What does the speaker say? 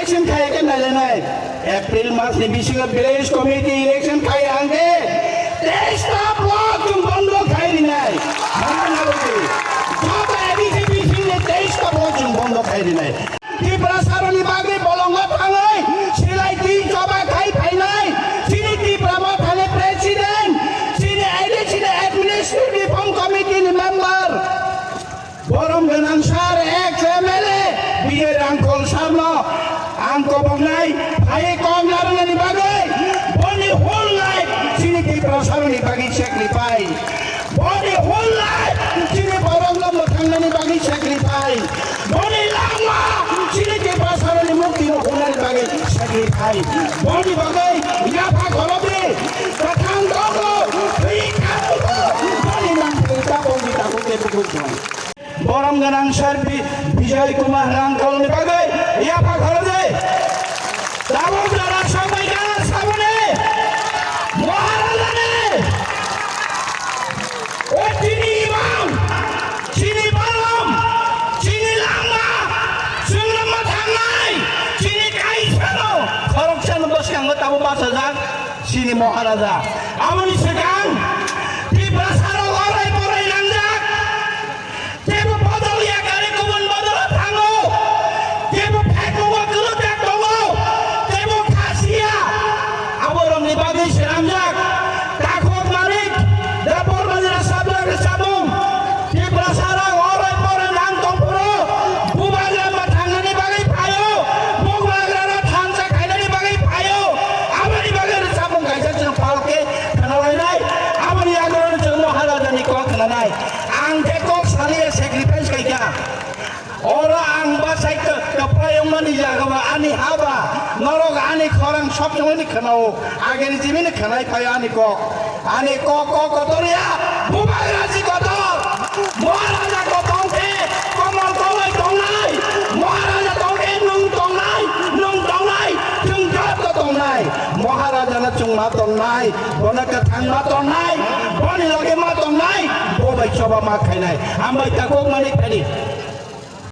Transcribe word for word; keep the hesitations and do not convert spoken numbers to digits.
Election khai khe nailainai. April mas ni bisingo village committee election khai ang khe teis ta block chwng bondo khai rinai. Mangna logi. Joto A D C bising ni teis ta block chwng bondo khai rinai. Tiprasaroni bagwi bolongo thangwi silai twi choba khai phainai. Chini Tipra Mothani president, chini A D C ni administrative reform committee ni member. Borom gwnang sir, ex M L A, Bijay Rangkhol sir no ang koboknai, phai kok narwknani bagwi, boni whole life chini Tiprasaroni bagwi sacrifice. Boni whole life chini borok no mwthangnani bagwi sacrifice. Boni langma chini Tiprasaroni mukti no hwnani bagwi sacrifice. Boni bagwi yapha khorokdi, kwthang dogo, thwi khanugo, boni nang thwi ta boni ta boni ta boni. Borom gwnang sir Bi-, Bijay Kumar Rangkholni bagwi yapha khorokdi. Tabuk jora sokbaikha saboni Maharajani. O chini imang, chini borom, chini langma, chwngno mwthangnai, chini kaisano khoroksano bwskango tabuk bachajak chini Maharaja. Aboni swkang Tiprasarok orai borai nangjak. Teibo bodol ya gari kubun bodol thango. Teibo phek mungwa kwlwk jak tongo. Teibo khasiya. Aborokni bagwi swnamjak. Takhuk manik, dapor manjra sabjak rwchapmung. Tiprasarok orai porai nang tongphuru. Bubagra mwthangnani bagwi phaio. Bubagrano thansa khainani bagwi phaio. Aboni bagwi rwchapmung kaisa chwng palke khwnalainai. Aboni yagroni chwng Maharajani kok khwnanai. Ang khe kok saliya sacrifice khaikha. Oro ang bachai kwplai wngmani jaga ba ani ha ba norok ani khorang sob somoi ni khwnao. Ageni jimini khwnai phaio ani kok. Ani kok kok kotor ya. Bubagra ji kotor. Maharaja ko tongkhe komol kowai tongnai. Maharaja tongkhe nwng tongnai. Nwng tongnai. Chwng joto tongnai. Maharaja no chwng ma tongnai. Bono kwthang ma tongnai. Boni loge ma tongnai. Bo bai choba ma khainai. Hambai takhuk manik phani.